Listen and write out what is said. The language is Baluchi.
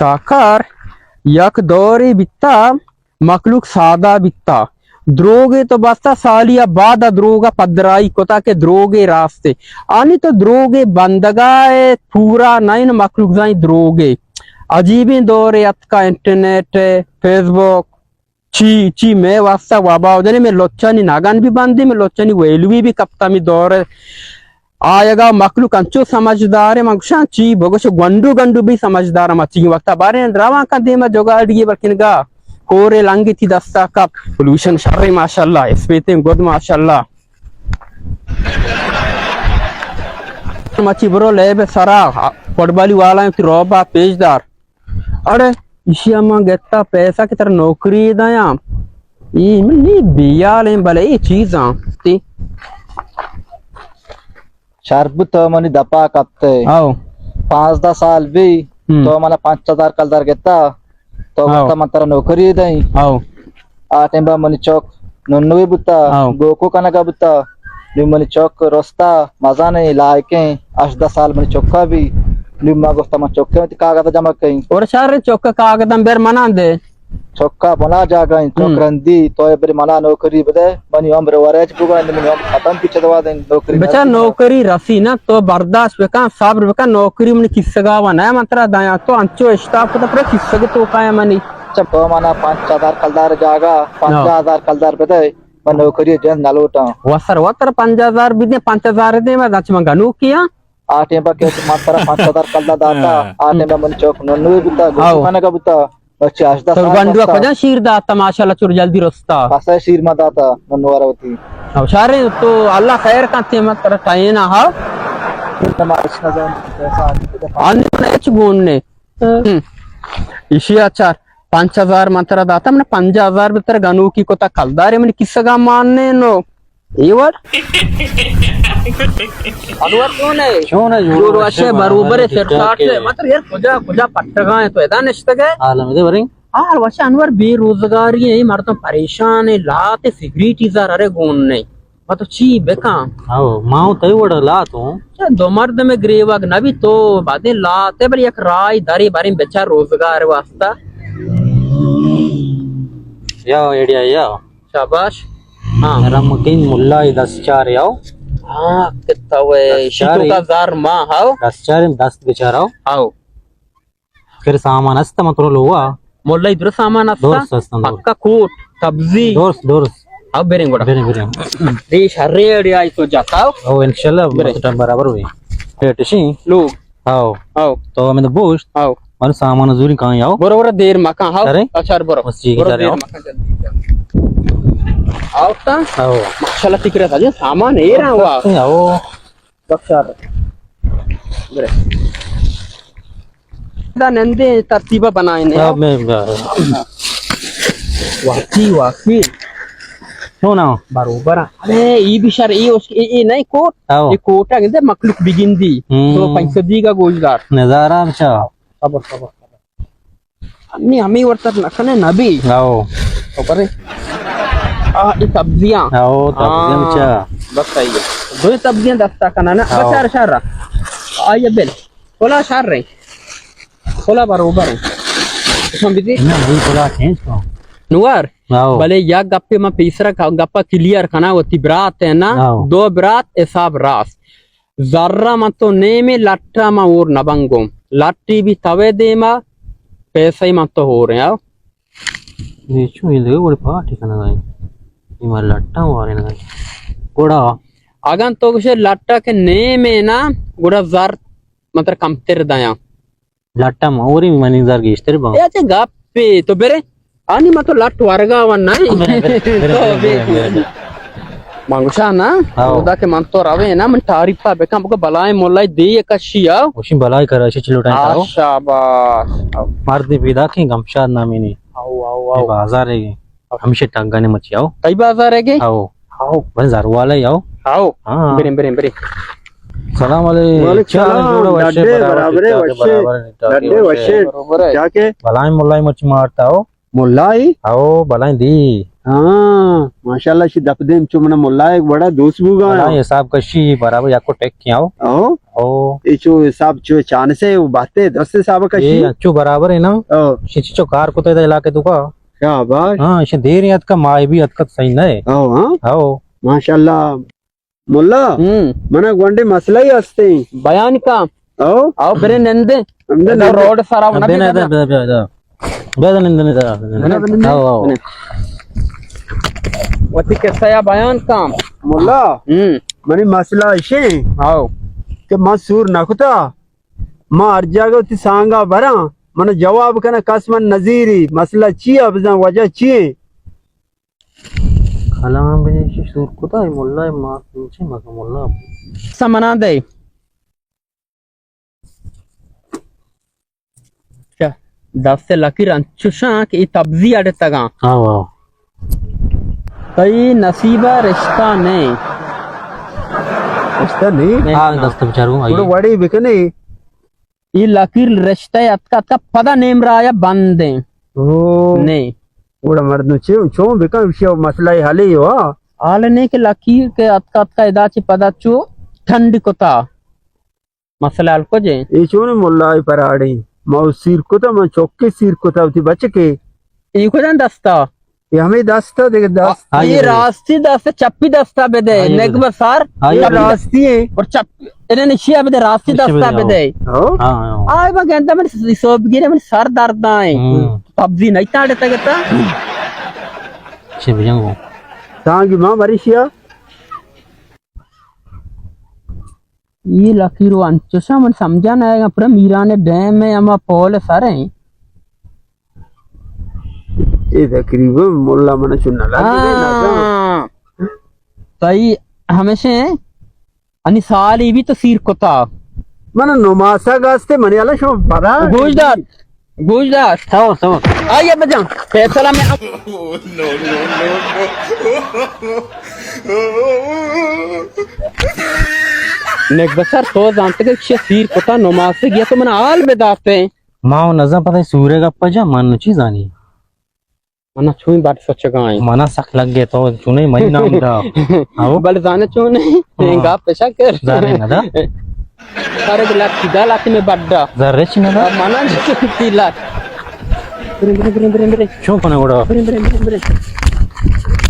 ٹاکر یک دورے بیتا، مخلوق سادہ بیتا، دروگے تو بستا، سالی ءَ بعد ءَ دروگ ءَ پدرائی کتا کہ دروگے راستے۔ آنی تو دروگے بندگا ءَ پورا نہ ایں، مخلوق زانی دروگے۔ عجیبیں دورے اتکا، انٹرنیٹ، فیس بک، چی، چی مئے واسطہ وبا و جنے، مئے لچانی نگن بھی بندی، مئے لچانی ویلوی بھی کپتا می دور۔ آیگا مخلوق انچو سمجھدار ہے، من گوشاں چی بگوش، گونڈو گونڈو بھی سمجھدار، مچی وقتا بارے رواں کن دیما جگاڑی بلکن گا کورے لنگی تی دستا کپ، پولوشن شر ماشاءاللہ، اسپیتیں گد ماشاءاللہ۔ مچی برو لیب سرا، فٹبالی والا تی روبا پیش دار۔ اڑے، ایشی ءَ من گتا پیسہ کہ ترا نوکری دیاں۔ ای من نی بیال ایں، بلے ای چیزاں تی۔ شربو تو منی دپا کپتے۔ او۔ پانزدہ سال بی، ہم۔ تو منا پنچ ہزار کلدار گتا۔ تو او۔ گتا من ترا نوکری دیں۔ او۔ آ ٹائم با منی چوک ننوی بوتا، ہاں۔ گوکو کنگا بوتا، نو منی چوک رستا، مزن ایں، لائق ایں، ہژدہ سال منی چوکا بی، نو ما گوشتا من چوکا وتی کاغذ جمع کئیں۔ اور شہر چوکا کاغذ ہم بیر منا دے۔ چوکا بنا جاگا ایں، چوک ہم۔ رندی، تو اے بری منا نوکری بدے، منی عمر ورج بگا، منی عمر ختم پیچھے دوا دیں، نوکری بچار نہ نوکری رسی نا، تو برداشت بکن، صبر بکن، نوکری منی کسگا و نہ من ترا دایاں، تو انچو اشتاپ کتا پر کسگ تو کایا منی۔ چہ تو منا پنچ ہزار کلدار جاگہ، پنجاہ ہزار کلدار بدئے، من نوکری جند نہ لوٹاں۔ و سر و ترا پنجاہ ہزار بدیں، پنچ ہزار دیں، من دچ من گنوکی آں۔ آ ٹیم پہ کہ من ترا پنچ ہزار کلدار داتا، ہاں۔ آ ٹیم پہ من چوک ننوی بوتا، ہاں۔ گوشی کنگا بوتا، بچے ہژدہ تو سال گنڈو بستا۔ کجا شیر داتا، ماشاءاللہ چور جلدی رستا۔ پسا شیر ما داتا، ننوارا ہوتی۔ او شارے تو اللہ خیر کنتے، من ترا ٹائنا ہاو۔ تمہارا اس نظام پیسہ آنی آنی ہچ گون نے۔ ہم۔ ایشی ءَ چار پنچ ہزار من ترا داتا، من پنجاہ ہزار بہ ترا گنوکی کتا، کلدارے منی کسگا مان نے نو۔ اے وڑ؟ انور چون ئے؟ چون ئے؟ جوڑ جوڑ وش ئے، وش ئے، بروبر ئے، برابر ئے، فٹ ٹھیک ٹھاک ئے۔ ئے۔ مطلب یار کجا، کجا پٹگا ئے تو ادا نشتگ ئے؟ حال ہم دے بریں۔ ہر وش انور بے روزگاری ئے، مردم پریشان ئے، لات ئے، سگریٹی زر ارے گون نے۔ ما تو چی بکاں؟ او، ما ہوں تئی وڑا لات ہوں۔ چہ دو مردم گریوگ نبی تو بعدیں لات ئے، بلے یک راہی دری بریں بچار روزگار واسطہ۔ یا ایڈیا یا۔ شاباش۔ ہاں۔ رمکین ملا ای دست چار یاو۔ ہاں، کتا وے، دست چار شیتو کا زار ما ہاو۔ دست چار دست بچار ہاو۔ ہاو۔ پھر سامان است من ترو لوا۔ مولای در سامان است۔ درست است، درست۔ پکا کوٹ، تبزی۔ درست، درست۔ اب بریں گوڑا۔ بریں، بریں۔ دی شرے اڑی آئی تو جاتا ہو۔ او، انشاءاللہ، بریں۔ مطلب برابر ہوئی۔ پیٹشی۔ لوگ۔ آو۔ آو۔ تو ہمیں بوشت۔ آو۔ من سامان زوری کان یاو۔ برو، برو، دیر مکان، ہاو۔ ارے؟ اچھا، برو۔ بس ٹھیک ہے، برو، چلے دیر آو۔ مکان، جلدی جاؤ۔ آو تا؟ آو۔ ماشاءاللہ، فکر ہے، سامان اے رہا ہوا۔ آو۔ بخشار۔ برے۔ دا نندے ترتیبہ بنائیں نے۔ ہاں، میں، واقعی، واقعی۔ کیوں نہ؟ بروبر۔ ارے، ای بھی شر، ای اس، ای، ای نہیں کوٹ۔ آو۔ ای کوٹا گندے مخلوق بگندی۔ ہم۔ تو پیسہ دیگا گوشدار۔ نظارہ بچا۔ صبر، صبر، صبر۔ نی ہمیں ورتر نہ کنے نبی۔ آو۔ تو کرے۔ آ، ای سبزیاں۔ آو، سبزیاں ہاں۔ بچا۔ بس صحیح ہے۔ دو سبزیاں دستا کنا نا۔ آو۔ بچار شر۔ آئیے بل۔ کلا شر رہے۔ کلا بروبر ہیں۔ اسم بدی۔ نہ، وہی کلا چینج کو۔ نوار۔ آو۔ بلے یک گپے من پیسرا ک-، گپا کلیئر کنا وتی برات ہے نا۔ آو۔ دو برات حساب راست۔ زر ءَ من تو نیمے، لٹ ءَ من ہور نہ بنگوں۔ لٹی بھی توے دیما، پیسہ من تو ہوریں، آو۔ اے چو اے دگہ وڑے پارٹی کنگا ایں۔ اے ما لٹاں وارینگا ایں۔ گڑا اگاں تو گوشے لٹ ءَ کہ نیمے نا، گڑا زر من ترا کمتر دیاں۔ لٹ ءَ ما ہوری منی زر گیشتر باں۔ اے اچھا گپے تو برے۔ آنی ما تو لٹ ورگا ون نہ۔ برے، برے، برے، تو برے، بے برے، برے۔ من گوشاں نا، ہاؤ۔ اودا کہ من تو روے نا، من تعریف ءَ بکن، بگو بلائیں مولائے دے کشی آؤ۔ گوشی بلائے کراچی چلو ٹائم آؤ۔ شاباش۔ مردی پیدا کیں گمشاد نامی نی۔ آؤ، آؤ، آؤ۔ بازار ہے۔ ہمیشہ ٹنگانے مچی آؤ۔ تئی بازار ہے گے؟ آؤ۔ آؤ۔ بن زر والا ہی آؤ۔ آؤ۔ ہاں۔ بریں، بریں، بریں۔ سلام علیکم۔ وعلیکم سلام۔ جوڑ وشے، ڈڈے برابر برابر ہے، ٹھیک ٹھاک ہے، وشے۔ برابر ہے، ٹھیک ٹھاک ہے، ڈڈے وشے۔ وشے۔ برابر ہے۔ کیا کہ؟ بلائیں ملائی مچی مارتا ہو۔ ملائی؟ آؤ، بلائیں دی۔ ہاں، ماشاءاللہ، شی دپ دیم چو منا ملا ایک بڑا دوست بوگا۔ ہاں، حساب کشی برابر، یکو ٹیک کیا ہو۔ او۔ او۔ اے چو حساب چو چانسے، وہ باتے دس حساب کشی۔ اے چو برابر ہے نا۔ او۔ شی چو کار کتے دا علاقے تو کا۔ شاباش۔ ہاں، شی دیر یاد کا مائی بھی اتکت صحیح نہ ہے۔ او، ہاں۔ او۔ ماشاءاللہ۔ ملا، ہم۔ منا گونڈے مسئلہ ہی ہستے۔ بیان کا۔ او؟ او، برے نندے۔ نندے، ادا نندے۔ روڈ سرا نہ بے، بے، بے، بے، بے۔ بے، بے، نندے، نندے، نندے۔ بنے، بنے، آؤ، آؤ۔ بنے۔ وتی قصہ یا بیان کا۔ ملا، ہم۔ منی مسئلہ اشے۔ آؤ۔ کہ من سور نہ کتا۔ من ہر جاگہ وتی سانگا براں۔ من جواب کنا کس من نزیری۔ مسئلہ چی ہے؟ بزن وجہ چی ہے؟ کلام بنی چی سور کتا، اے ملا، اے ما چی مگا ملا۔ سمنا دے۔ چا، دست لکیر انچوشاں کہ اے تبزی اڑتگاں۔ آو، آو۔ تئی نصیب ءَ رشتہ نئے۔ رشتہ نئے؟ نہیں، ہاں، نہ۔ دست بچاروں، آئیے۔ گڑا وڑے بکنے۔ اے لکیر رشتہ اتکا اتکا پدا نیم راہ ءَ بند ایں۔ او۔ نئے۔ گڑا مردم چے، چون بکن، اشی مسئلہ حل ہی ہوا۔ حال نئے کہ لکیر کہ اتکا اتکا ادا چہ پدا چو ٹھنڈ کتا۔ مسئلہ حل کجے؟ اے چون ملا پراڑے؟ ما سیر کتا، من چوکے سیر کتا، وتی بچکے۔ اے کجا دستا؟ اے ہمے دست ءَ دگہ دست۔ آ، اے راستی دست، چپی دست ءَ بدے، آ، اے نگبہ سر۔ آ، اے چپی دست۔ راستی ہے۔ اور چپ، انہیں نشی ءَ بدے، راستی نشی دست ءَ بدے، بدے۔ ہو؟ ہاں، ہاں۔ آ، ما گندہ من سوب گیرے، من سر درد آئیں۔ ہم۔ پبزی نہیں تاڑے تگتا۔ چی بجنگو؟ تانگی ماں مریشیا۔ اے لکیر و انچوشاں من سمجھا نہ آئیگا، پورا میران ڈیم ہے، ہما پول سر ہیں۔ اے تقریباً ملا من چون نہ لگے، ہاں۔ نہ۔ تئی ہمیشہ انی سالی بھی تو سیر کتا۔ من نماسا گاستے منی اللہ شما پدا۔ گوش دار۔ گوش دار۔ سو، سو۔ آئیے بجان۔ فیصلہ میں اب نگبسر تو زانتے کہ چیئے سیر کتا نماسے گیا تو من حال بداتے۔ ما و نزان پتہ سورے گپا جا من چی زانی۔ منا چوئیں بڈ سچگا ایں۔ منا سک لگے تو چونے منی نام دا۔ آو۔ بل زانے چونے، ہاں۔ گپ پشا کر۔ زانے نہ دا۔ ارے بلا کدا لاتی میں بڈا۔ زر رچ نہ دا۔ منا تی لات۔ برے، برے، برے، برے، برے۔ چون کنے گڑا؟ برے، برے، برے، برے۔